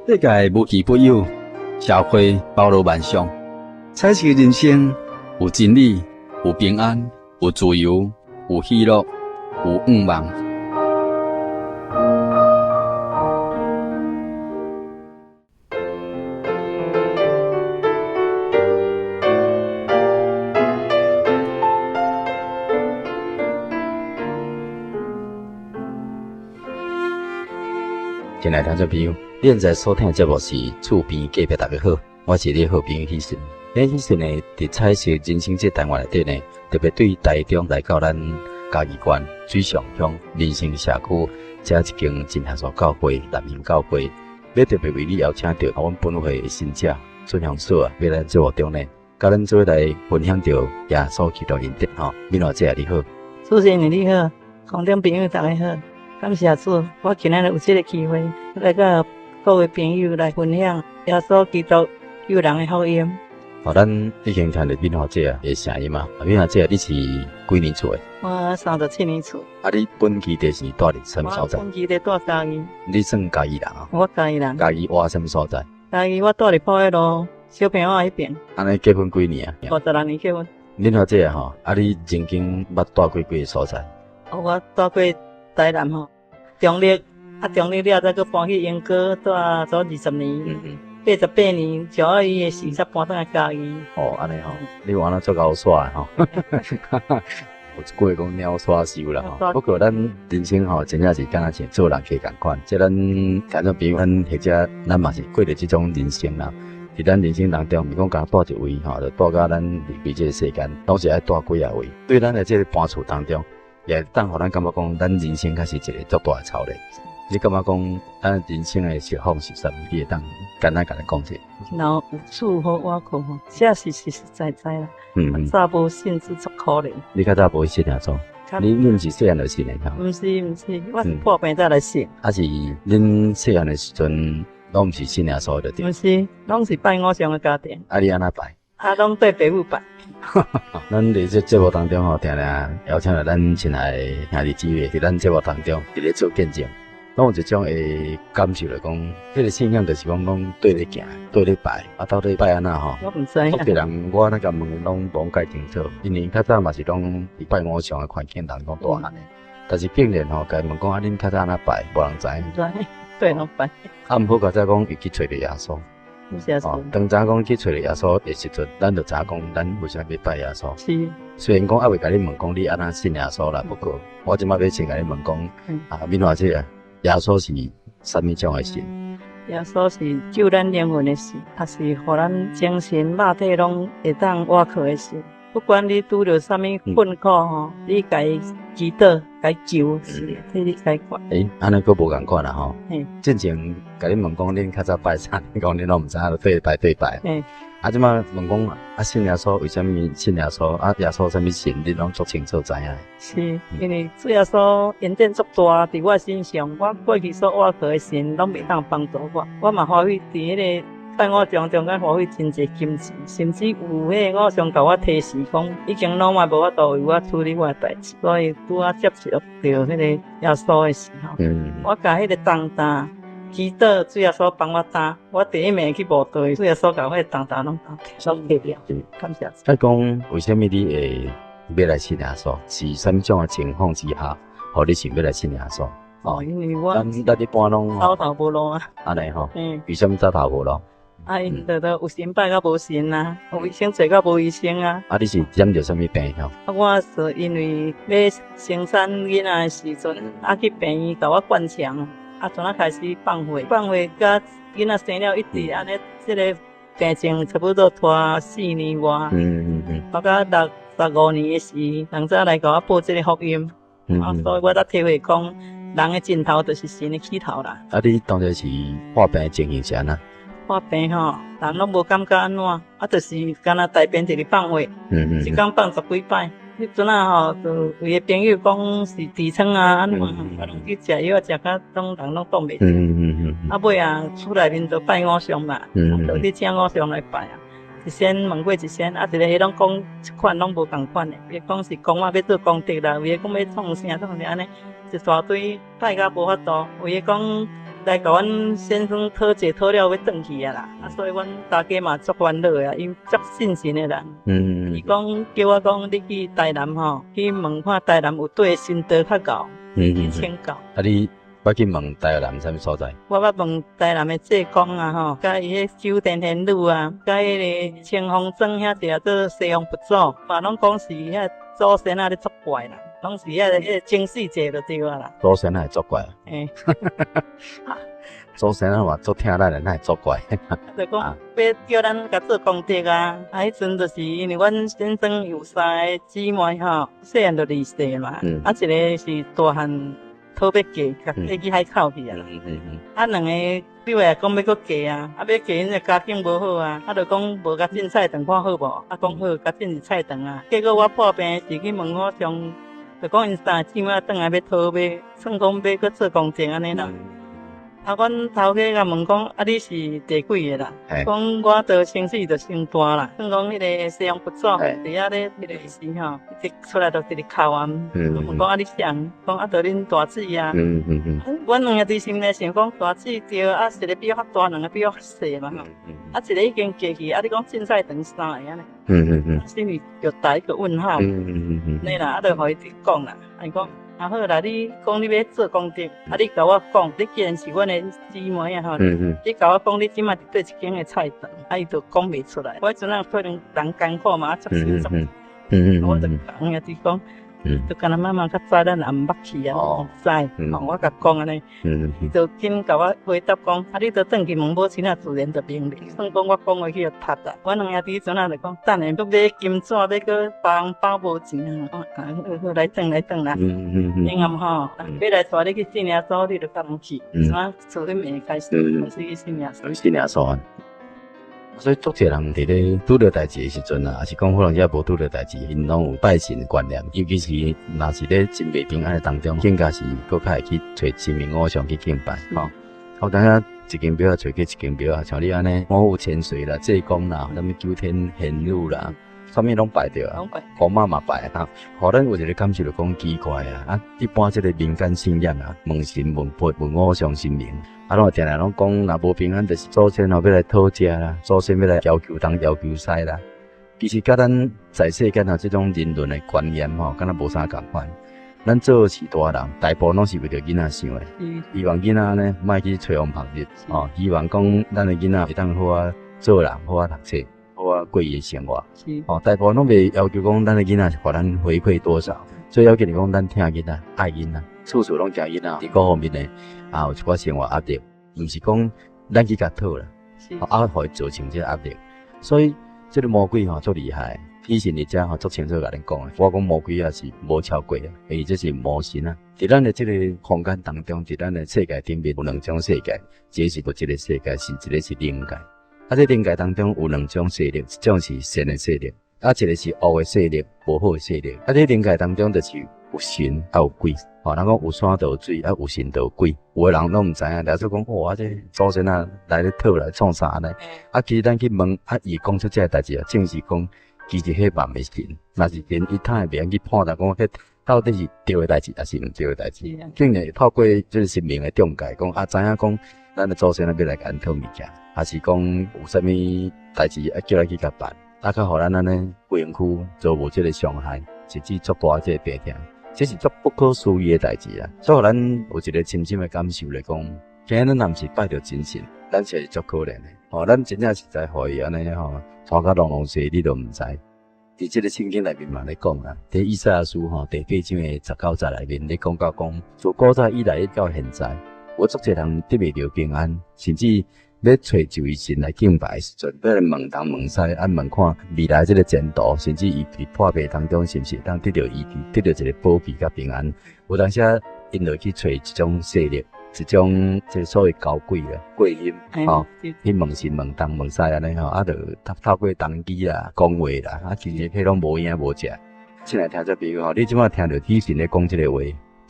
世界無奇不有，社會包羅萬象，彩色人生有真理，有平安，有自由，有喜樂，有願望。親愛聽眾朋友，你現在所聽的節目是厝邊隔壁，大家好，我是你的好朋友許信。咱許信呢，佇彩色人生這單元內底呢，特別對台中來到咱嘉義縣水上鄉民生社區這一間真耶穌教會南興教會，欲特別為你邀請著阮本會的信者孫香嫂啊，欲來節目中呢，佮咱做伙來分享著耶穌基督恩典吼。敏華姐你好，主持人你好，空中朋友大家好。感謝主，我今仔日有這個機會來佮各位朋友來分享耶穌基督救人的福音。好，咱已經聽著敏華姐的聲音啊。敏華姐，你是幾年次的？我37年次。啊，你本籍地是住佇啥物所在？我本籍地住嘉義。你算嘉義人啊？我嘉義人。嘉義倚啥物所在？嘉義我住佇埔仔路小平仔彼邊。按呢結婚幾年啊？56年結婚。敏華姐吼，啊，你曾經捌住過幾个所在？我住過台南吼，中壢，啊中壢了，再閣搬去鶯歌，住咗20年，88年9·21的時才搬轉來嘉義。哦，按呢吼，你有按怎足𠢕煞的吼？有一句話講鳥煞收啦吼。不過咱人生吼，真正是敢若像做人客仝款，這咱聽眾朋友，咱或者咱嘛是過著這種人生啦。佇咱人生當中，毋是講敢若住一位吼，就住甲咱離開這個世間，攏是愛住幾仔位。對咱的這個搬厝當中，也會當予咱感覺講，咱人生確實一個足大的操練。你感覺講，咱人生的釋放是啥物？你會當簡單共咱講者？若有厝予倚靠吼，這是實實在在啦。早無信主足可憐。你較早無信耶穌？你毋是細漢就信的？毋是毋是，我是破病才來信。啊是恁細漢的時陣，攏毋是信耶穌的對？毋是，攏是拜偶像的家庭。啊，你按怎拜？啊，攏對爸母拜。咱佇這節目當中吼，定定邀請著咱親愛的兄弟姊妹，佇咱節目當中佇咧做見證，攏有一種的感受來講，彼個信仰就是講攏對咧行，對咧拜，啊，到底拜按怎吼？我毋知影。足濟人我按呢共問，攏無介清楚，因為較早嘛是攏佇拜偶像的環境當中大漢的，但是竟然吼，共伊問講啊，恁較早按怎拜，無人知影。毋知，對儂拜。啊，毋過較早講伊去揣著耶穌。哦，當知影講去揣著耶穌的時陣，咱就知影講，咱為啥物欲拜耶穌？是。雖然講猶未共你問講你按怎信耶穌啦，不過我這擺欲先共你問講，啊，敏華姐，耶穌是啥物種的神？耶穌是救咱靈魂的神，也是予咱精神、肉體攏會當倚靠的神。不管你拄著啥物困苦吼，你共伊祈禱，共伊求，是替你解決。欸，按呢閣無仝款啦吼。進前共你問講，恁較早拜啥？你講恁攏毋知影，就對拜對拜。啊，這擺問講啊，信耶穌為啥物信耶穌？啊，耶穌啥物神？你攏足清楚知影。是，因為主耶穌恩典足大，佇我身上，我過去所倚靠的神攏袂當幫助我，我嘛花費佇彼個。拜偶像中間花費真濟金錢，甚至有彼個偶像共我提示講，已經攏嘛無法度為我處理我的代誌，所以拄仔接觸著彼個耶穌的時候，我共彼個重擔祈禱，主耶穌幫我擔，我第一暝去慕道，主耶穌共我彼個重擔攏擔掉，攏提掉，感謝主。啊，講為啥物你會欲來信耶穌？是啥物種的情況之下，予你想欲來信耶穌？哦，因為我咱一般攏走投無路啊。按呢吼，為啥物走投無路？啊，𪜶就都有神拜甲無神啊，有醫生揣甲無醫生啊。啊，你是染著啥物病吼？啊，我是因為欲生產囡仔的時陣，啊去病院共我灌腸，啊從那開始放血，放血甲囡仔生了一直按呢，這个病情差不多拖4年外。我到65年的時，人才來共我報這个福音。啊，所以我才體會講，人的盡頭就是神的起頭啦。啊，你當時是破病的情形是按怎？破病吼，人攏無感覺按怎，啊，就是敢若大便直直放血，一工放十幾擺。彼陣仔吼，就有的朋友講是痔瘡啊，按怎，啊，攏去食藥，食甲攏人攏擋袂住。啊，尾啊，厝內面就拜偶像嘛，就去請偶像來拜啊。一仙問過一仙，啊，一个彼攏講一款攏無仝款的，有的講是公仔欲做功德啦，有的講欲創啥創啥按呢，一大堆拜甲無法度，有的講來共阮先生討債討了欲轉去啊啦，啊，所以阮大家嘛足煩惱的啊，伊足信神的人。伊講叫我講你去台南吼，去問看台南有佗个神道較𠢕，去請教。啊，你捌去問台南啥物所在？我捌問台南的濟公啊吼，佮伊彼九天玄女啊，佮彼个清風莊遐一個做西方佛祖，嘛攏講是遐祖先仔咧作怪啦，攏是遐個前世債就對啊啦。祖先仔會作怪？欸。祖先仔嘛足疼咱的，哪會作怪？就講欲叫咱共做功德啊！啊，彼陣就是因為阮先生有三个姊妹吼，細漢就離世嘛，啊，一个是大漢討欲嫁，共嫁去海口去啊。啊，兩個比話講欲閣嫁啊，啊，欲嫁𪜶的家境無好啊，啊，就講無共進菜場看好無？啊，講好，共進入菜場啊。結果我破病時去問我上，就講𪜶三個姊妹轉來欲討欲，算講欲閣做功德按呢啦。啊，阮頭家共問講，啊，你是第幾个啦？講我著生死著先大啦。算講彼个西方佛祖佇遐咧，彼个時吼，一出來就直直哭啊。問講啊，你誰？講啊，著恁大姊啊。阮兩个佇心內想講，大姊對，啊，一个比我較大，兩个比我較細嘛吼。啊，一个已經嫁去，啊，你講進菜場三个按呢？心裡就打一個問號。呢啦，啊，就予伊直講啦，伊講。啊好啦，你講你欲做功德，啊你共我講，你既然是阮的姊妹啊吼，你共我講你這馬佇佗一間的菜場，啊伊就講袂出來。我彼陣仔可能人艱苦嘛，啊足心足，我就講兄弟講，就敢若媽媽較早咱也毋捌去啊，毋知，我共講按呢，伊就緊共我回答講，啊你著轉去問母親啊，自然就明白。算講我講話去予讀啊，阮兩兄弟彼陣仔就講，等下閣買金紙，欲閣包紅包無錢啊，講啊好好來轉來轉啦，應暗吼，欲來帶你去信耶穌，你就共阮去，怎從彼暝開始，開始去信耶穌。信耶穌。所以足濟人佇咧拄著代誌的時陣啊，抑是講可能遮無拄著代誌，𪜶攏有拜神的觀念。尤其是若是咧真袂平安的當中，更加是閣較會去揣神明偶像去敬拜。吼，有當時一間廟啊，揣去一間廟啊，像你按呢，五虎千歲啦、濟公啦、啥物九天玄女啦，啥物攏拜著啊，姑媽嘛拜啊。予咱有一个感受就講奇怪啊，啊，一般這个民間信仰啊，問神問佛問偶像神明。啊，攏定定攏講，若無平安，就是祖先吼欲來討食啦，祖先欲來要求東要求西啦。其實佮咱在世間吼這種人倫的觀念吼，敢若無啥仝款。咱做序大人，大部分攏是為著囡仔想的，希望囡仔呢莫去揣王旁日，哦，希望講咱的囡仔會當好好做人，好好讀冊，好好過伊的生活。哦，大部分攏袂要求講咱的囡仔是予咱回饋多少，最要緊是講咱疼囡仔、愛囡仔，處處攏驚囡仔佇各方面的啊有一寡生活壓力，毋是講咱去共討啦，啊，予伊造成這个壓力。所以這个魔鬼吼足厲害，以前佇遮吼足清楚共恁講的。我講魔鬼也是無超過啊，因為這是魔神啊。佇咱的這个空間當中，佇咱的世界頂面有兩種世界，一個是物質的世界，是一個是靈界。啊，這靈界當中有兩種勢力，一種是善的勢力，啊，一個是惡的勢力，無好的勢力。啊，這靈界當中就是有神，啊有鬼。吼，人講有山就有水，啊有神就有鬼。有的人攏毋知影，掠做講，哇，這祖先啊來咧討來創啥呢？啊，其實咱去問，啊，伊講出這个代誌啊，正是講其實彼嘛毋是神，若是神，伊通會袂曉去判斷講，彼到底是對的代誌，抑是毋對的代誌。竟然會透過這个神明的中介，講啊，知影講咱的祖先啊欲來共咱討物件，抑是講有啥物代誌啊叫咱去共辦，啊，較予咱按呢身軀做無這个傷害，甚至足大這个病痛。這是足不可思議的代誌啊！所以，咱有一個深深的感受來講，今日咱若毋是拜著真神，咱實是足可憐的。吼，咱真正實在予伊按呢吼，拖甲攏攏勢，你都毋知。佇這个聖經內面嘛咧講啊，佇以賽亞書吼第八章的十九節內面咧講到講，自古早以來到現在，有足濟人得袂著平安，甚至欲揣一位神來敬拜的時陣，欲來問東問西，啊問看未來這个前途，甚至伊佇破病當中，是毋是會當得著醫治，得著一个保庇佮平安？有當時𪜶就去揣一種勢力，一種這个所謂交鬼啦、過陰，吼，去問神問東問西按呢吼，啊，就透過童乩啦、講話啦，啊，其實彼攏無影無跡。親愛聽眾朋友吼，你這擺聽著喜神咧講這个話，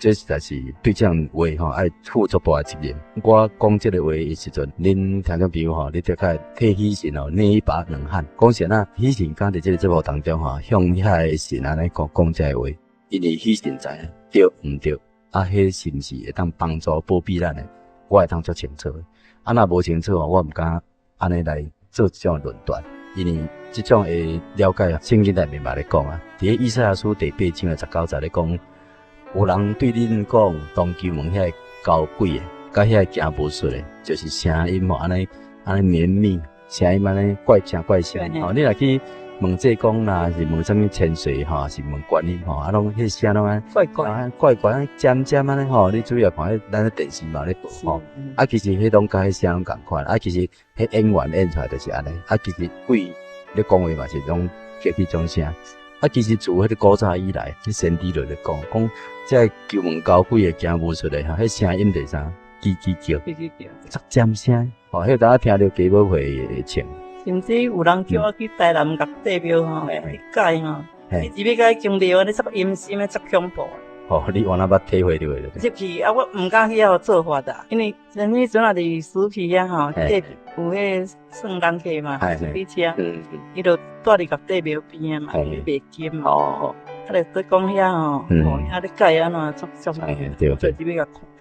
這實在是對這種話吼愛負足大的責任。我講這个話的時陣，恁聽眾朋友吼，你著較替喜神吼捏一把冷汗。講啥啊？喜神敢佇這个節目當中吼，向遐个神按呢講講這个話，因為喜神知影對毋對，啊，彼是毋是會當幫助保庇咱的？我會當足清楚。啊，若無清楚吼，我毋敢按呢來做這種論斷，因為這種的了解啊，聖經內面嘛咧講啊，佇咧以賽亞書第八章的十九節咧講，有人對恁講，當求問遐个交鬼的，佮遐个行巫術的，就是聲音吼，按呢按呢綿密，聲音按呢怪聲怪聲吼，你若去問濟公啦，是問啥物千歲吼，是問觀音吼，啊攏彼聲攏按怪怪怪怪，尖尖按呢吼，你主要看彼咱咧電視嘛咧播吼，啊其實彼攏佮彼聲攏仝款，啊其實彼演員演出來就是按呢，啊其實鬼咧講話嘛是攏發彼種聲，啊其實自彼個古早以來，彼先知就咧講，講這個求問交鬼的行巫術的吼，彼聲音就是啥？吱吱叫，吱吱叫，足尖聲，吼，彼當聽著雞母會會穿。甚至有人叫我去台南共祭廟吼，去改吼，伊入去共伊經廟按呢足陰森的，足恐怖。哦，你原來捌體會著的。入去啊，我毋敢去遐做法啦，因為彼陣仔佇市區遐吼，有彼個算人客嘛，修理車，伊就蹛佇共祭廟邊仔嘛，賣金嘛。哦，啊，就佇講遐吼，遐咧改按怎足足，對對。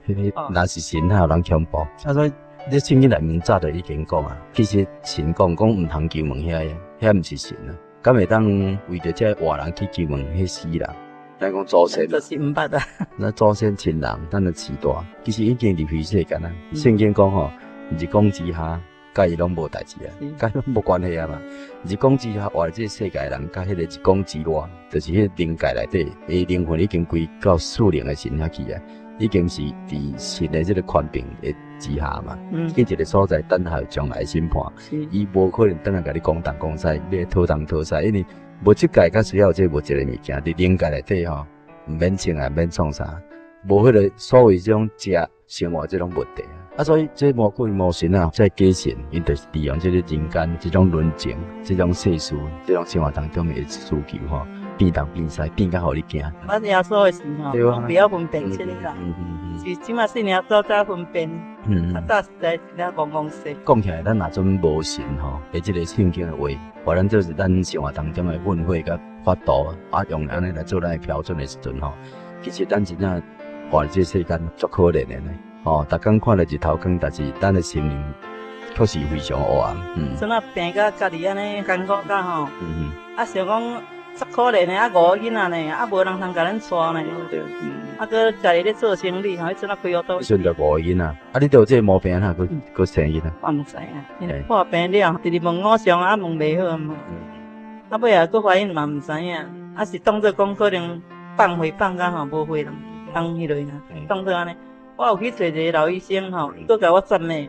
入去共看。若是神，哪有人恐怖？啊，所以你聖經內面早就已經講啊，其實神講講毋通求問遐個，遐毋是神啊，敢會當為著這活人去求問彼死人？咱講祖先，就是毋捌啊。咱祖先親人，咱的序大，其實已經入去世間啊。聖經講吼，日光之下，佮伊攏無代誌啊，佮伊攏無關係啊嘛。日光之下活佇這個世界人，佮彼個日光之外，就是彼個靈界內底，伊靈魂已經歸到屬靈的神遐去啊。已經是佇神的這個權柄的之下嘛，去一個所在等候將來審判，伊無可能轉來共你講東講西，欲討東討西，因為物質界較需要這物質的物件，佇靈界內底吼，毋免穿啊，毋免創啥，無彼個所謂這種食生活這種問題啊，所以這魔鬼魔神啊，這假神，𪜶就是利用這個人間這種倫情、這種世事、這種生活當中的需求吼。變東變西，變甲予你驚。我耶穌的時候，攏袂曉分辨這個啦。是這馬信耶穌才分辨。啊，早實在真正戇戇踅。講起來，咱若準無神吼，佇這個聖經的話，予咱做是咱生活當中的訓誨佮法度，啊，用按呢來做咱的標準的時陣吼，其實咱真正活佇這世間足可憐的呢。吼，逐工看著日頭光，但是咱的心靈確實非常黑暗。陣仔病甲家己按呢艱苦甲吼，啊想講。足可憐的，啊五个囡仔呢，啊無人通共恁帶呢。啊，閣家己咧做生理吼，彼陣仔開烏刀。彼陣就五個囡仔，啊，你著有這個毛病啊？閣閣生囡仔？我毋知影，因為破病了，直直問偶像啊，問袂好嘛。啊，尾仔閣發現嘛毋知影，啊是當做講可能放血放甲吼無血人，人彼落啊，當做按呢。我有去揣一個老醫生吼，閣共我讚美，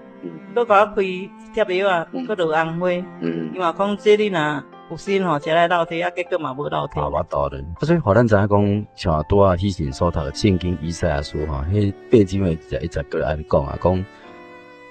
閣共我開貼藥啊，閣落紅花。伊嘛講這你若有心吼，才來落體，啊，結果嘛無落體。啊，無道理。啊，所以予咱知影講，像拄仔喜信所讀的聖經以賽亞書吼，彼八章的一節閣按呢講啊，講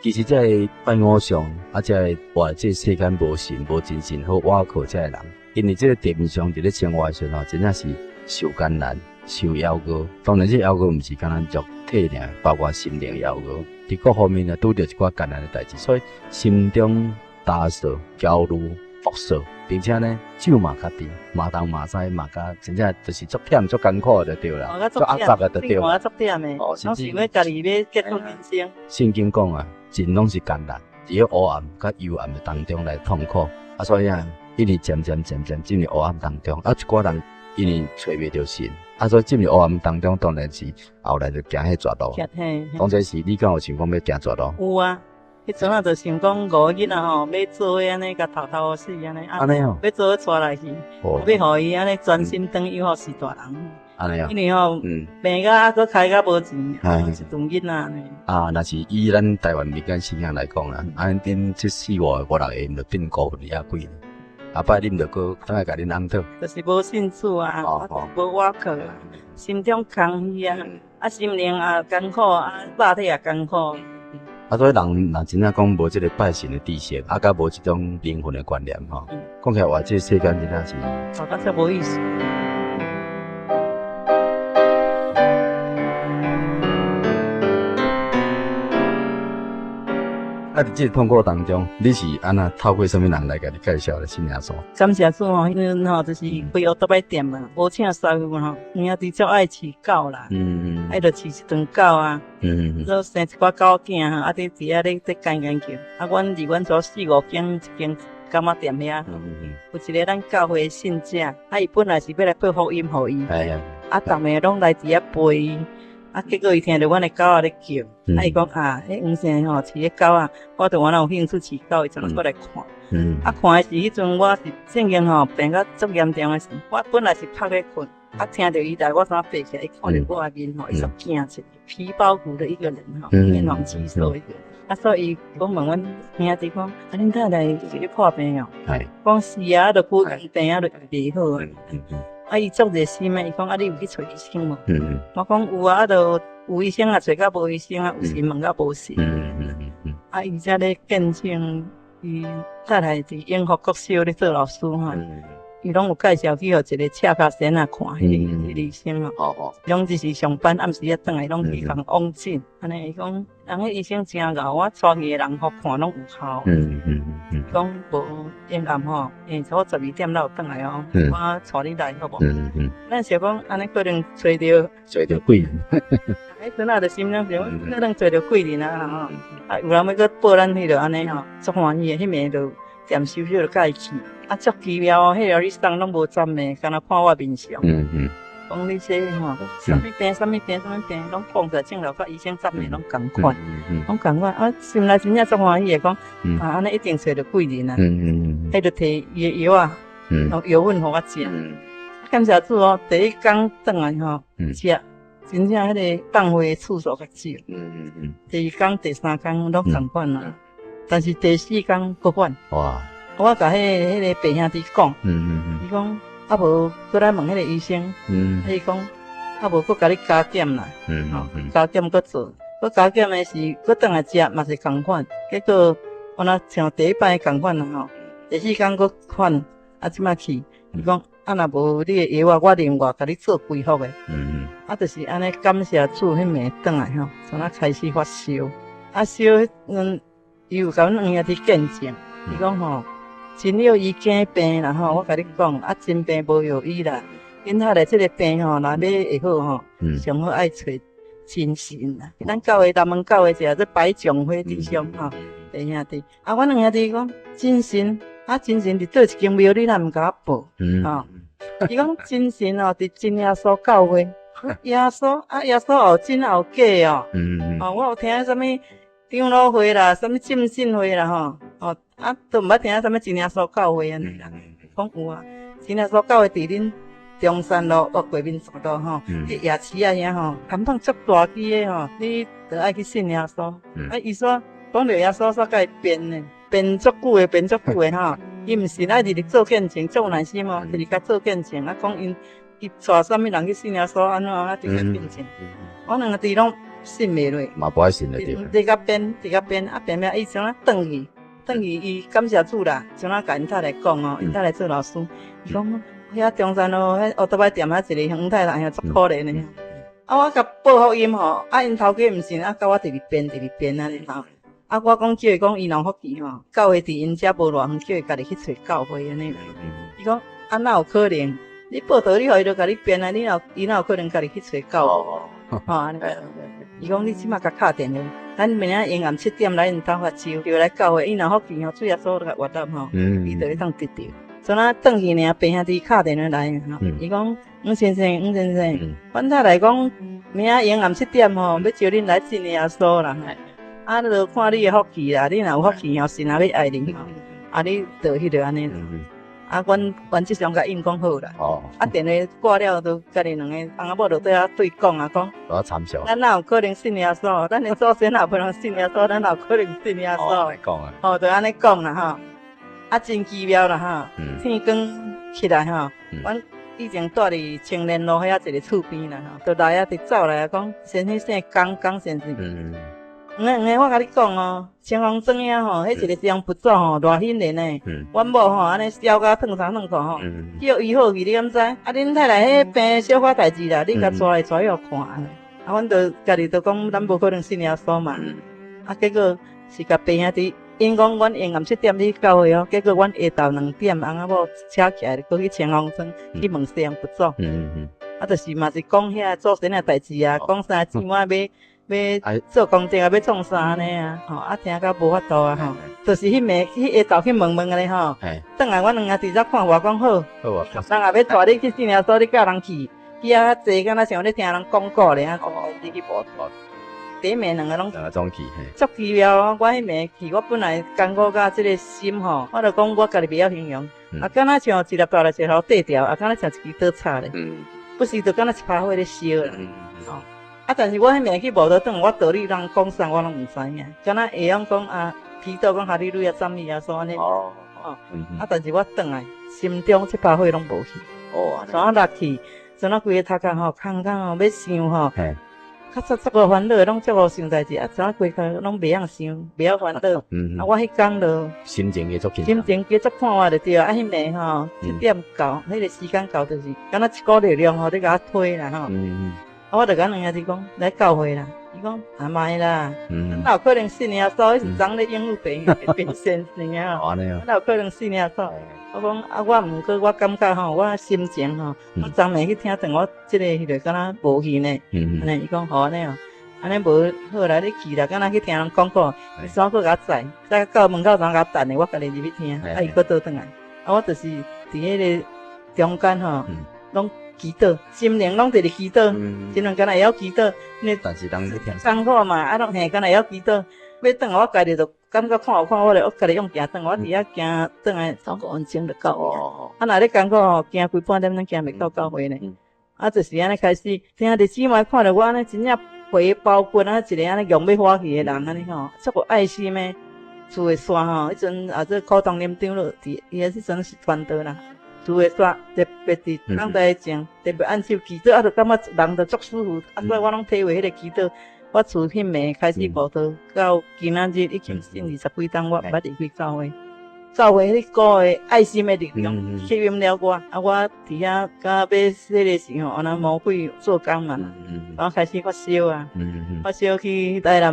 其實這个拜偶像，啊，這个活這世間無神無精神好倚靠這个人，因為這個地面上佇咧生活的時陣吼，真正是受艱難、受枵餓。當然，這枵餓毋是干焦肉體爾，包括心靈枵餓，佇各方面呢，拄著一寡艱難的代誌，所以心中焦躁、焦慮、暴躁，並且呢，酒嘛較甜，嘛東嘛西嘛較，真正就是足忝、足艱苦就對啦，足壓榨的就對啦。足忝的，攏想欲家己欲結束人生。聖經講啊，人攏是艱難，佇個黑暗佮幽暗的當中來痛苦，啊，所以啊，一直漸漸漸漸進入黑暗當中，啊，一寡人因為揣袂著神，啊，所以進入黑暗當中，當然是後來就行彼絕路。當這時你敢有想講欲行絕路？有啊。彼陣仔就想講五個囡仔吼，欲做伙按呢，共偷偷死按呢，啊，欲做伙帶來去，欲予伊按呢專心轉去服侍大人。按呢哦，因為吼，病甲啊，閣開甲無錢，一陣囡仔呢。啊，若是以咱台灣民間信仰來講啦，啊，恁這四五個五六個，𪜶就變孤魂野鬼。後擺恁就閣轉來共恁翁討。就是無信主啊，無倚靠，心中空虛啊，啊，心靈也艱苦啊，肉體也艱苦。啊，所以人若真正講無這個拜神的知識，啊，佮無這種靈魂的觀念吼，講起來話，這個世間真正是，活得足無意思。啊，啊，佇這個痛苦當中，你是按怎透過啥物人來共你介紹來信耶穌？感謝主吼，彼陣吼就是開烏頭擺店嘛，無請師傅吼，有兄弟足愛飼狗啦，愛就飼一頓狗啊，做生一寡狗囝吼，啊佇佇遐咧咧干干叫。啊，阮離阮厝四五間一間柑仔店遐，有一個咱教會的信者，啊，伊本來是欲來報福音予伊，啊，逐暝攏來佇遐陪伊。啊！結果伊聽著阮的狗仔咧叫，啊！伊講啊，彼黃先生吼飼彼狗仔，我著原來有興趣飼狗，伊就過來看。啊，看的時彼陣我是正經吼病甲足嚴重的時，我本來是趴咧睏，啊，聽著伊來，我怎爬起來？伊看著我的面吼，伊煞驚一下，皮包骨的一個人吼，面黃肌瘦一個。啊，所以伊講問阮兄弟講，啊，恁太太是咧破病哦？講是啊，著骨病啊，著袂好啊。啊！伊足熱心的，伊講啊，你有去揣醫生無？我講有啊，啊，著有醫生啊，揣甲無醫生啊，有神問甲無神。啊，伊才咧見證，伊太太佇永福國小咧做老師吼。伊攏有介紹去予一個赤跤先仔看，彼個醫生哦。攏只是上班暗時仔轉來，攏去共往診。按呢，伊講人彼醫生誠𠢕，我帶去的人予看攏有效。講無昏暗吼，差不多12點才有轉來哦。我帶你來好無？咱想講按呢可能揣著揣著貴人。彼陣仔就心諗想，可能揣著貴人啊吼。啊，有人欲閣報咱彼落按呢吼，足歡喜的，彼暝就恬小小就共伊去。啊，足奇妙哦，彼料你送攏無針的，干焦看我面相。講你這吼，啥物病，啥物病，啥物病，攏講出來，症狀佮醫生診的攏仝款，攏仝款。啊，心內真正足歡喜的，講啊，按呢一定揣著貴人啊。彼就提伊的藥啊，用藥粉予我食。感謝主哦，第一工轉來吼，食，真正彼個放血的次數較少。第二工、第三工攏仝款啊，但是第四工閣反。哇！我共彼個白兄弟講，伊講。啊無，閣來問彼個醫生，伊講啊無，閣共你加減啦，加減閣做，閣加減的是，閣轉來食嘛是仝款，結果我若像第一擺仝款啦吼，第四工閣反，啊這擺去，伊講啊若無你的藥啊，我另外共你做規復的，啊就是按呢感謝主，彼暝轉來吼，從那開始發燒，啊燒，伊有共阮兩兄弟見證，伊講吼。真藥醫假病啦吼，我共你講，啊真病無藥醫啦。囡仔咧這個病吼，若欲會好吼，上好愛揣真神啦。咱教會南門教會一個做白總會弟兄吼，弟兄弟。啊，阮兩兄弟講真神，啊真神佇佗一間廟，你若毋共我報？吼，伊講真神哦，佇真耶穌教會，耶穌啊耶穌有真有假哦。哦，我有聽啥物長老會啦，啥物浸信會啦吼。哦，啊，都毋捌聽啥物真耶穌教會按呢啦。講有啊，真耶穌教會佇恁中山路越過民族路吼，彼夜市仔遐吼，看板足大支的吼，你著愛去信耶穌。啊，伊說講著耶穌煞共伊辯呢，辯足久的，辯足久的吼。伊毋信，愛直直做見證，足有耐心哦，直直共做見證。啊，講𪜶伊帶啥物人去信耶穌，按怎啊，直直見證。我兩个弟攏信袂落，嘛無愛信的對。直共辯，直共辯，啊辯了伊怎啊轉去？轉去伊感謝主啦，怎啊共𪜶太太講哦，𪜶太太做老師，伊講遐中山路彼烏頭擺店遐一個黃太太，哎呀足可憐的。啊，我共報福音吼，啊𪜶頭家毋信，啊共我直直辯直直辯按呢吼。啊，我講叫伊講伊若有福氣吼，教會佇𪜶遮無偌遠，叫伊家己去揣教會按呢。伊講啊哪有可能？你報道你予伊就共你辯啊，你若伊哪有可能家己去揣教會？吼按呢。伊講你這馬共敲電話，咱明仔下昏暗7點來𪜶兜發酒，叫來教會。伊若福氣吼，主耶穌就共悅納吼，伊就會當得著。陣仔轉去爾，白兄弟敲電話來，伊講黃先生，黃先生，阮太太講明仔下昏暗7點吼，欲招恁來信耶穌啦。啊，就看你的福氣啦，你若有福氣吼，神若欲愛你吼，啊，你就彼個按呢。啊，阮原則上共應講好啦。啊，電話掛了，就家己兩个翁仔某就對遐對講啊，講。咱哪有可能信耶穌？咱的祖先也無人信耶穌，咱哪有可能信耶穌？吼，就按呢講啦吼。啊，真奇妙啦吼！天光起來吼，阮以前蹛佇青年路遐一个厝邊啦吼，就來啊，直走來啊，講先生姓江江先生。毋免毋免，我共你講哦，青峰莊遐吼，彼一個張佛祖吼，偌顯靈的。阮某吼，按呢燒甲燙衫燙褲吼，叫醫好去，你敢知？啊，恁太太彼病小可代誌啦，你共帶來帶去予看。啊，阮就家己就講，咱無可能信耶穌嘛。啊，結果是共爸兄弟，𪜶講阮下暗7點去教會哦，結果阮下晝2點，翁仔某車起來，閣去青峰村去問西洋佛祖。啊，就是嘛是講遐祖先的代誌啊，講三姊妹欲做功德啊，欲創啥按呢啊，吼啊聽甲無法度啊吼，就是彼暝去下晝去問問按呢吼，轉來阮兩兄弟才看我講好，好啊，人也欲帶你去信耶穌，你佮人去，去遐坐，敢若像咧聽人講古咧，啊，開始去慕道。第一暝兩个攏兩个總去，嘿，足奇妙哦！我彼暝去，我本來艱苦甲這个心吼，我就講我家己袂曉形容，啊，敢若像一粒大的石頭綴掉，啊，敢若像一支刀插咧，不時就敢若一把火咧燒啦。哦，啊，但是我彼暝去慕道轉，我道理人講啥我攏毋知影，敢若會曉講啊，祈禱講哈利路亞讚美耶穌按呢。哦，啊，但是我轉來心中這把火攏無去。從啊落去，從啊規个頭殼吼，空空吼，欲想吼。較早足夠煩惱，攏足夠想代誌，啊，怎啊規個攏袂曉想，袂曉煩惱。啊，我彼工就心情會足輕心情加足看活就對啊。彼暝吼7點到，彼個時間到就是敢若一股力量吼，咧共我推啦吼。啊，我就共兩兄弟講來教會啦。伊講啊莫啦，哪有可能信耶穌？彼是昨咧應付病病先生啊。哪有可能信耶穌？我講啊，我毋過我感覺吼，我心情吼，我昨暝去聽轉，我這个彼個敢若無去呢。按呢伊講好按呢哦，按呢無好啦，你去啦，敢若去聽人講講，伊煞閣共我載，載到門口怎共我等咧，我家己入去聽，啊伊閣倒轉來，啊我就是佇彼個中間吼，攏祈禱，心靈攏佇咧祈禱，心靈敢若會曉祈禱，但是人咧聽艱苦嘛，啊攏嘿敢若會曉祈禱，欲轉來我家己就感覺看有看我咧，我家己用行轉，我佇遐行轉來3、5分鐘就到遐。啊，若咧艱苦吼，行規半點鐘行袂到教會呢。啊，就是按呢開始，兄弟姊妹看著我按呢真正皮包骨啊，一个按呢強欲發去的人按呢吼，足有愛心的。厝的煞吼，彼陣啊做股東林長老佇，伊彼陣是傳道啦。厝的煞特別佇講台前，特別按手祈禱，啊，就感覺人就足舒服。啊，所以我攏體會彼个祈禱。我自彼暝開始慕道，到今仔日已經信20幾冬，我毋捌離開教會。教會彼股的愛心的力量吸引了我，啊，我佇遐甲欲彼个時候，按呢魔鬼做工嘛，然後開始發燒啊，發燒去台南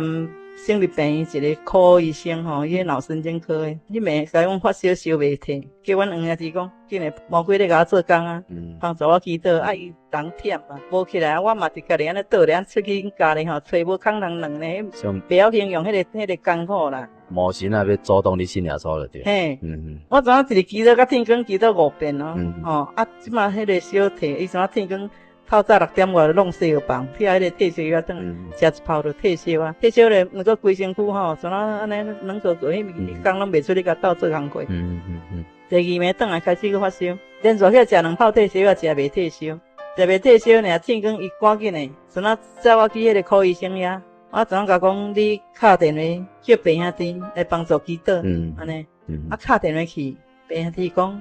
省立病院一个科醫生吼，伊個腦神經科的，彼暝共阮發燒燒袂退，叫阮兩兄弟講，竟然魔鬼咧共我做工啊，幫助我祈禱，啊伊人忝啊，無起來，我嘛佇家己按呢倒咧，出去𪜶家裡吼，揣無空人兩个，袂曉形容彼个艱苦啦。魔神仔欲阻擋你信耶穌就對。嘿，我昨昏一直祈禱，甲天光祈禱五遍咯，吼，啊，這馬彼个燒退，伊怎天光透早6點外就弄西藥房，去彼个退燒藥轉，食一泡就退燒啊，退燒咧，毋過規身軀吼，怎啊按呢軟糊糊，彼一工攏袂出去共鬥做工課。第二暝轉來開始閣發燒，連續去食兩泡退燒藥，食袂退燒，食袂退燒爾，天光伊趕緊的，怎啊載我去彼个科醫生遐。我怎共講？你敲電話叫爸兄弟來幫助祈禱，按呢，啊敲電話去，爸兄弟講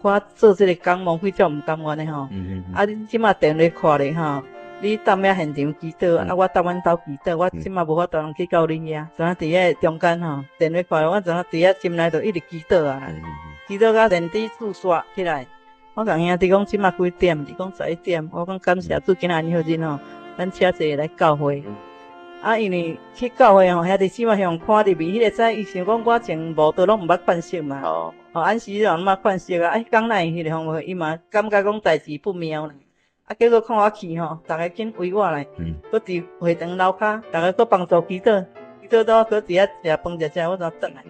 我做這个工魔鬼足毋甘願的吼，啊你這馬電話掛咧吼，你踮遐現場祈禱，啊我踮阮兜祈禱，我這馬無法度通去到恁遐，怎佇遐中間吼，電話掛，我怎佇遐心內就一直祈禱啊，祈禱到電池自煞起來，我共兄弟講這馬幾點？伊講11點，我講感謝主，今仔日好日吼，咱車坐來教會。啊，因為去教會吼，兄弟姊妹向看入去，彼个早伊想講我前慕道攏毋捌勸食嘛，哦，按時攏毋捌勸食啊，啊，彼工哪會彼个方法，伊嘛感覺講代誌不妙啦。啊，結果看我去吼，逐个緊圍我來，閣佇會堂樓跤，逐个閣幫助祈禱，祈禱到我閣佇遐食飯食食，我才轉來，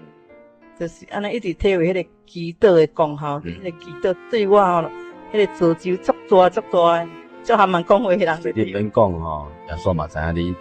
就是按呢一直體會彼个祈禱的功效，彼个祈禱對我吼，彼个造就足大足大的，足含萬講話的人。你免講吼，耶穌嘛知影你。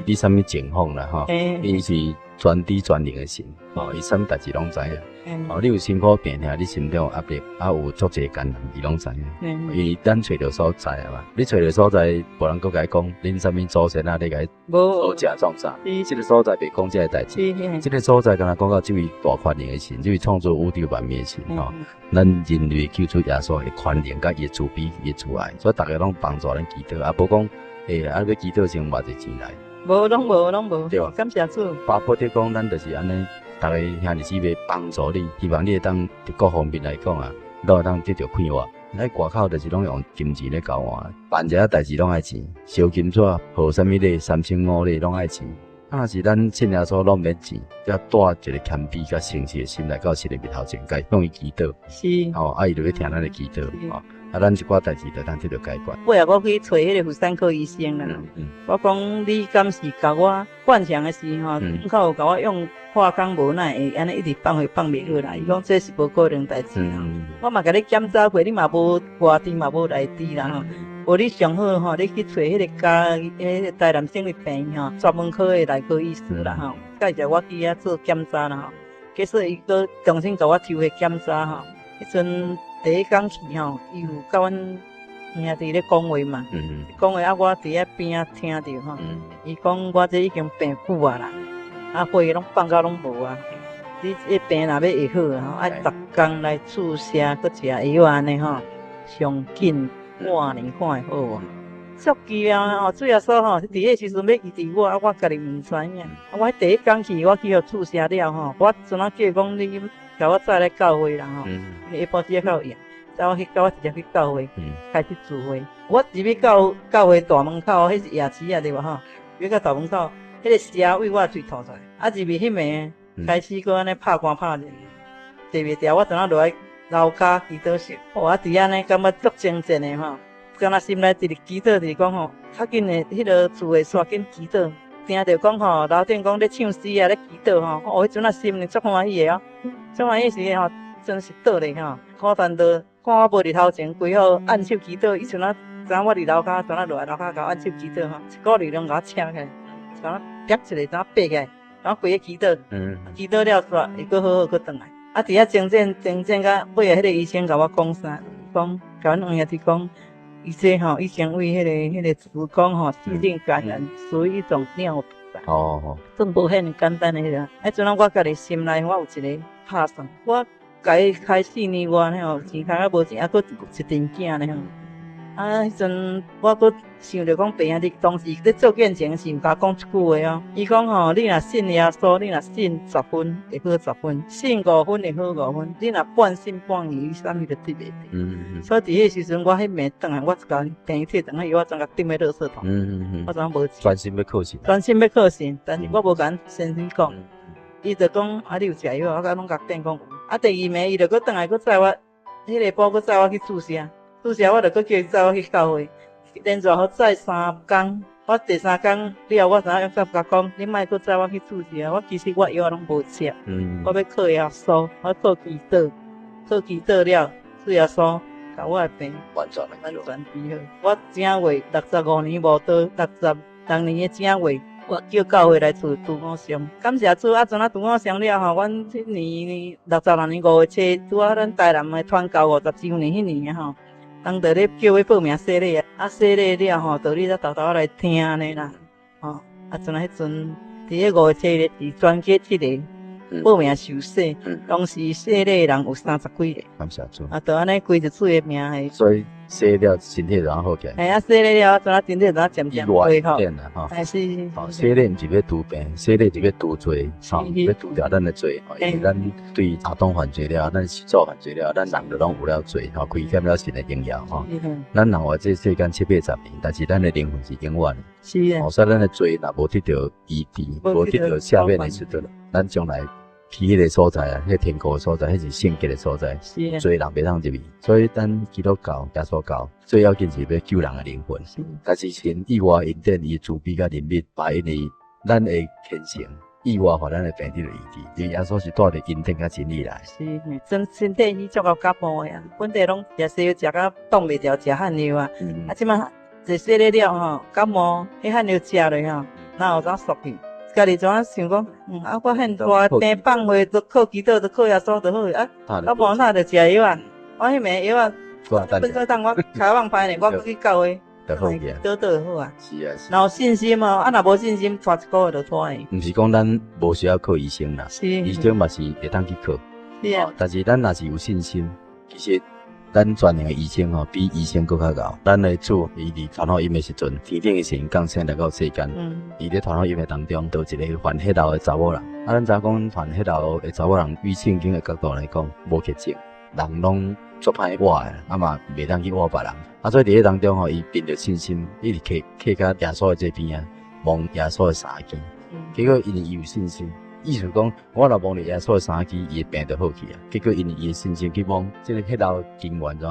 你啥物情況啦？吼，伊是全知全能的神，吼，伊啥物代誌攏知影。哦，你有辛苦病痛，你心中有壓力，啊有足濟艱難，伊攏知影。因為咱揣著所在啊嘛，你揣著所在，無人閣共伊講，恁啥物祖先啊，你共伊所食創啥？這个所在袂講這个代誌，這个所在敢若講到這位大權能的神，這位創造宇宙萬物的神，吼，咱人類救主耶穌的權能佮伊的慈悲、伊的慈愛，所以逐个攏幫助咱祈禱，啊，無講。欸，啊，欲祈禱先偌濟錢來？無，攏無，攏無。對。感謝主。巴不得講，咱就是按呢，逐个兄弟姊妹幫助你，希望你會當佇各方面來講啊，攏會當得著快活。咱外口就是攏用金錢咧交換，辦一下代誌攏愛錢，燒金紙、賀啥物禮、三牲五禮攏愛錢。啊，若是咱信耶穌攏免錢，只帶一个謙卑佮誠實的心來到神的面頭前，共向伊祈禱。吼，啊，伊就欲聽咱的祈禱。吼，啊，咱一寡代誌就通得著解決。尾仔我去揣彼个婦產科醫生啦。我講你敢是共我灌腸的時吼，較有共我用化工無奈會按呢一直放血放袂好啦。伊講這是無可能代誌啦。我嘛共你檢查過，你嘛無外治嘛無內治啦吼。無你上好吼，你去揣彼个家，彼个台南省立病院吼，專門科的內科醫師啦吼，介紹我去遐做檢查啦吼。結果伊閣重新共我抽血檢查吼。彼陣第一工去吼，伊有佮阮兄弟咧講話嘛，講話啊，我佇遐邊仔聽著吼。伊講我這已經病久啊啦，啊血攏放甲攏無啊，你這病若欲會好吼，愛逐工來注射，閣食藥按呢吼，上緊半年看會好無？足奇妙吼，主耶穌吼，佇彼時陣欲醫治我，啊，我家己毋知影。啊，我第一工去，我去予注射了吼，我陣仔叫講你共我載來教會啦吼，因為下晡時較有閒，載我去，共我直接去教會，開始聚會。我入去到教會大門口，彼是夜市啊對無吼？入去到大門口，彼个蛇對我喙吐出來，啊入去彼暝開始閣按呢拍寒拍熱，坐袂牢，我陣仔落來樓跤祈禱室，哦啊佇遐呢感覺足精進的吼，敢若心內一直祈禱，就是講吼，較緊的彼个聚會煞緊祈禱，聽著講吼樓頂講咧唱詩啊咧祈禱吼，哦彼陣仔心裡足歡喜的哦，足歡喜時吼，真是倒咧吼，苦陳道看我無佇頭前，規好按手祈禱，伊陣仔知影我佇樓跤，陣仔落來樓跤共我按手祈禱吼，一股力量共我請起來，共我啪一下，怎爬起來，然後規个祈禱，祈禱了煞會閣好好閣轉來。啊，佇遐真正真正甲尾仔彼個醫生共我講啥？講共阮黃兄弟講，伊這吼已經為彼個子宮吼細菌感染，屬於一種尿毒。算無遐爾簡單的彼個。啊，陣仔我家己心內我有一個拍算，我共伊開4年外呢吼，錢開甲無錢，啊，閣一陣囝呢吼。啊，彼陣我閣想著講，爸兄弟當時咧做見證時有共我講一句話哦。伊講吼，你若信耶穌，你若信10分會好10分，信5分會好5分，你若半信半疑，你啥物都得袂著。所以佇彼個時陣，我彼暝轉來，我一共病院提轉來藥，我全共抌佇垃圾桶。我怎無專心欲靠神。專心欲靠神，但是我無共先生講。伊就講啊，你有食藥，我共攏共變講有。啊，第二暝伊就閣轉來，閣載我，彼个埔閣載我去注射。注射我就閣叫伊載我去教會，連續予載三工，我第三工了，我知影勇敢共講，你莫閣載我去注射，我其實我藥攏無食，我欲靠耶穌，我靠祈禱，靠祈禱了，主耶穌共我的病完全完全治好。我正月65年無到66年的正月，我叫教會來厝除五傷，感謝主啊！陣仔除五傷了吼，阮彼年66年5月初，拄仔咱台南的傳教50週年彼年吼。人就咧叫欲報名洗禮啊，啊洗禮了吼，就你才沓沓仔來聽按呢啦，吼啊陣仔彼陣佇咧5月初日是全家七個報名受洗，當時洗禮的人有30幾个。感謝主。啊，就按呢歸著主的名的。所以洗了身體就好起來。嘿啊，洗禮了，陣仔身體就漸漸恢復。吼。嘿是。吼，洗禮毋是欲除病，洗禮是欲除罪，吼，欲除掉咱的罪。因為咱對亞當犯罪了，咱始祖犯罪了，咱人就攏有了罪，吼，虧欠了神的榮耀，吼。咱人活這世間七八十年，但是咱的靈魂是永遠的。啊。所以咱的罪若無得著醫治，無得著赦免的時陣，咱將來去彼个所在啊，彼个天國的所在，彼是聖潔的所在，罪人袂當入去。所以咱基督教、耶穌教最要緊是欲救人的靈魂。但是神意外恩典，伊慈悲佮憐憫，嘛因為咱的虔誠，意外予咱的病得著醫治。因為耶穌是帶著恩典佮真理來。是，真身體伊足夠感冒的啊，本地攏食西藥食甲擋袂牢，食漢藥啊。啊，這擺坐洗禮了吼，感冒，彼漢藥食落吼，哪有怎縮去？家己怎想講，啊，我現在病放血，都靠祈禱，都靠耶穌就好啊。啊，無哪就食藥啊。我彼暝藥啊，本做當我開放歹呢，我閣去教會，就好去啊，倒倒好啊。是啊，是。若有信心哦，啊，若無信心，拖一個月就拖去。毋是講咱無需要靠醫生啦，醫生嘛是會當去靠。是啊。但是咱若是有信心，其實咱專業的醫生吼，比醫生閣較𠢕。咱的主伊佇傳福音的時陣，天頂的神降生來到世間，伊咧傳福音的當中，就一个犯血流的查某人。啊，咱知影講犯血流的查某人，以聖經的角度來講，無潔淨，人攏足歹倚的，啊嘛袂當去倚別人。啊，所以佇彼當中吼，伊憑著信心，一直倚倚到耶穌的這邊仔，摸耶穌的衫肩。結果因為伊有信心，意思講我若摸著耶穌的衫枝，伊的病就好去啊。結果因為伊的信心去摸，這个血流經完怎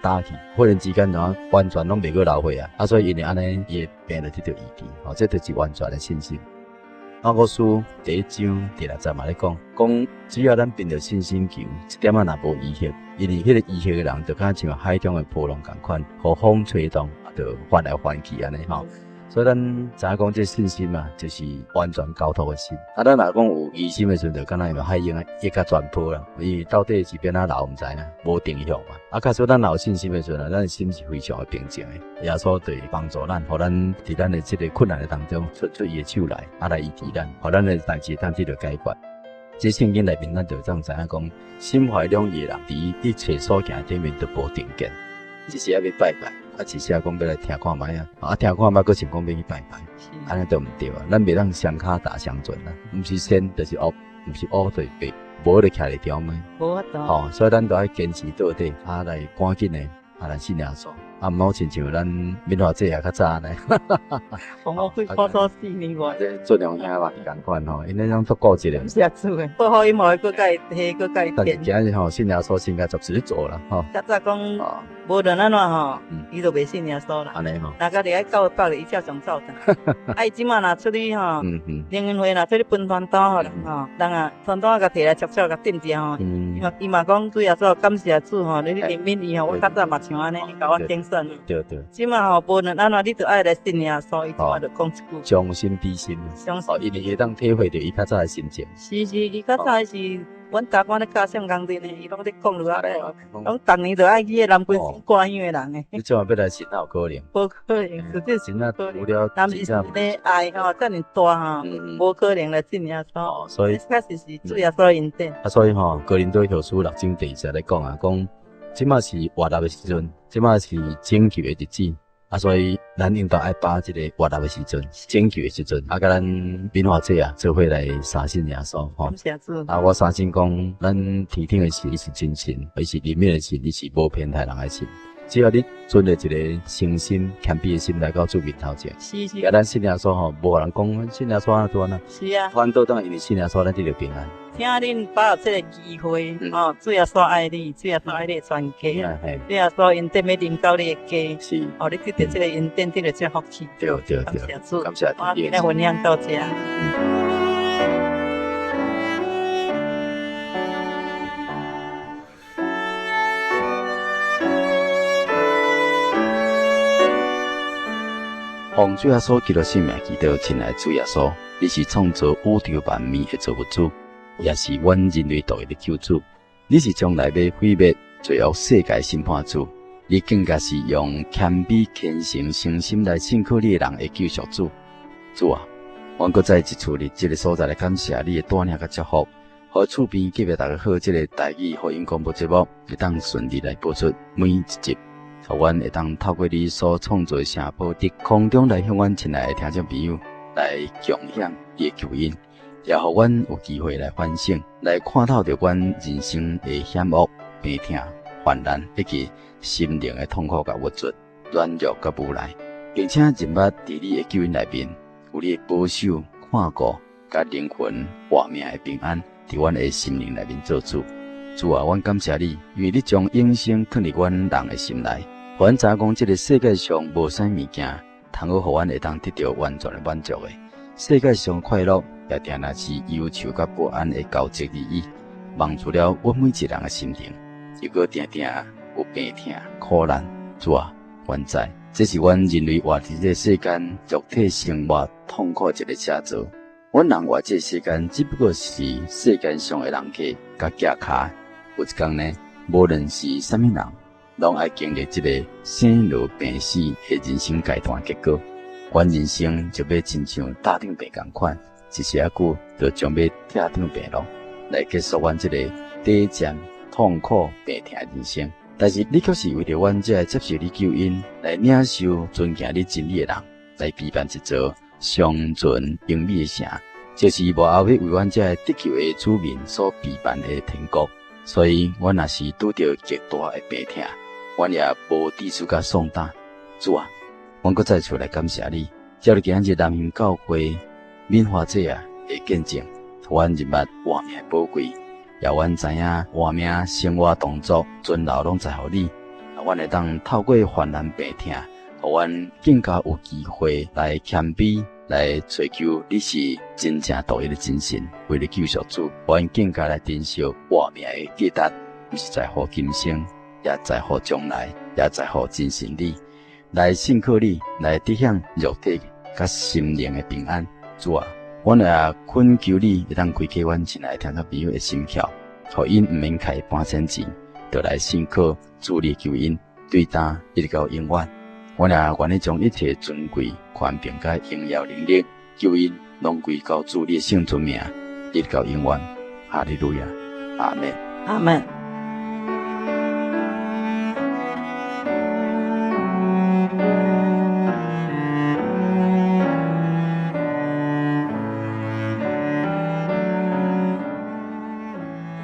打去，忽然之間怎完全攏袂閣流血啊！啊，所以因為按呢，伊的病就得著醫治，吼，這就是完全的信心。雅各書第一章第六節嘛咧講，講只要咱憑著信心求，一點仔若無疑惑，因為彼个疑惑的人就敢像海中的波浪仝款，予風吹動，就翻來翻去按呢吼。所以咱知影講，這信心啊，就是完全交託的心。啊，咱若講有疑心的時陣，就敢若像海湧啊，一甲全波啦。因為到底是欲按怎流，毋知影，無定向嘛。啊，假使咱若有信心的時陣，咱的心是非常的平靜的。耶穌就會幫助咱，予咱佇咱的這个困難的當中，伸出伊的手來，啊來醫治咱，予咱的代誌當得著解決。這聖經內面，咱就會當知影講，心懷兩意的人，佇一切所行頂面都無定見。一時仔欲拜拜，啊，一時仔講欲來聽看覓啊，啊，聽看覓，閣想講欲去拜拜，按呢就毋對啊。咱袂當雙跤踏雙船啊，毋是善就是惡，毋是烏就是白，無就徛佇中間。無法度。吼，所以咱都愛堅持到底，啊，來趕緊的，啊，來信耶穌。啊，毋好親像咱敏華姐也較早按呢。我開初初4年外。這俊良兄嘛是仝款吼，𪜶彼種足固執的。感謝主的，報福音予伊閣共伊提，閣共伊但是今日吼信耶穌信甲十時做啦，吼。較早講，無論按怎吼，伊就袂信耶穌啦。按呢吼。若家己愛教會百日，伊照常走轉。啊，伊這馬若出去吼，靈恩會若出去分傳單予人吼，人啊傳單共提來悄悄共墊者吼，伊嘛伊嘛講主耶穌感謝主吼，你憐憫伊吼，我較早嘛像按呢，你共我揀選。對對。這馬吼無論按怎，你都愛來信耶穌，伊這馬就講一句。將心比心。將心。伊會當體會著伊較早的心情。是是，伊較早是阮台灣咧教聖工陣的，伊攏咧講落來，攏逐年都愛去彼南瓜掛香的人的。你這馬欲來信哪有可能？無可能，實際是無可能。但是咧愛吼，遮爾大吼，無可能來信耶穌。所以確實是主耶穌恩典。啊，所以吼，哥林多後書六章第二節咧講啊，講這馬是活立的時陣，這馬是拯救的日子。啊，所以咱應當愛把握這个活立的時陣，拯救的時陣，啊，佮咱敏華姐啊，做伙來相信耶穌吼。感謝主。啊，我相信講，咱天頂的神，伊是真神，伊是憐憫的神，伊是無偏待人的神。只要你存著一个誠心謙卑的心來到主面頭前，是是。啊，咱信耶穌吼，無人講信耶穌按怎按怎。是啊。反倒當因為信耶穌，咱得著平安。請恁把握這个機會，吼，主耶穌愛你，主耶穌愛你的全家，主耶穌恩典欲臨到你的家，是，哦，你得著這个恩典，得著這个福氣。對對對，感謝主，感謝我今日分享到這。奉主耶穌基督聖名祈禱，親愛主耶穌，你是創造宇宙萬物的造物主。也是阮人類獨一的救主，你是將來欲毀滅罪惡世界審判主，你更加是用謙卑、虔誠、誠心來信靠你的人的救贖主。主啊，阮閣再一次佇這个所在來感謝你的帶領佮祝福，予厝邊隔壁逐家好，這个台語福音廣播節目會當順利來播出每一集，予阮會當透過你所創造的聲波，佇空中來向阮親愛的聽眾朋友來共享你的救恩。也予阮有機會來反省，來看透著阮人生的險惡、病痛、患難以及心靈的痛苦佮鬱卒、軟弱佮無奈，並且認捌佇你的救恩內面有你的保守、看顧佮靈魂活命的平安，佇阮的心靈內面做主。主啊，阮感謝你，因為你將永生囥佇阮人的心內，予阮知影講這个世界上無啥物件通好予阮會當得著完全的滿足的。世界上快樂也定定是憂愁佮不安的交織而已，蒙住了阮每一人的心靈，又閣定定有病痛苦難。主啊，阮知這是阮人類活佇這个世間肉體生活痛苦的一个寫照。阮人活這个世間，只不過是世間上的人客佮寄跤。有一天呢，無論是啥物人，攏愛經歷這个生老病死的人生階段結果。阮人生就欲親像搭帳篷仝款，一時仔久就將欲拆帳篷囉，來結束阮這个短暫、痛苦、病痛的人生。但是你卻是為著阮這个接受你救恩、來領受遵行你真理的人，來備辦一座上尊榮美的城，就是幕後欲為阮這个得救的子民所備辦的天國。所以，阮若是拄著極大的病痛，阮也無至於共喪膽。主啊！阮閣再次來感謝你，照你今仔日南興教會敏華這啊的見證，予阮認捌活命的寶貴，也阮知影活命生活動作存留攏在乎你，阮會當透過患難病痛，予阮更加有機會來謙卑，來追求你是真正獨一的真神，為了救贖主，阮更加來珍惜活命的價值，毋是在乎今生，也在乎將來，也在乎真神你，來信靠你，來得享肉體佮心靈的平安。主啊，阮也懇求你，會當開啟阮親愛聽眾朋友的心竅，予𪜶毋免開半仙錢，就來信靠主你的救恩，對今一直到永遠。阮也願意將一切尊貴、權柄佮榮耀能力、救恩，攏歸到主你的聖尊名，一直到永遠。哈利路亞，阿門。阿門。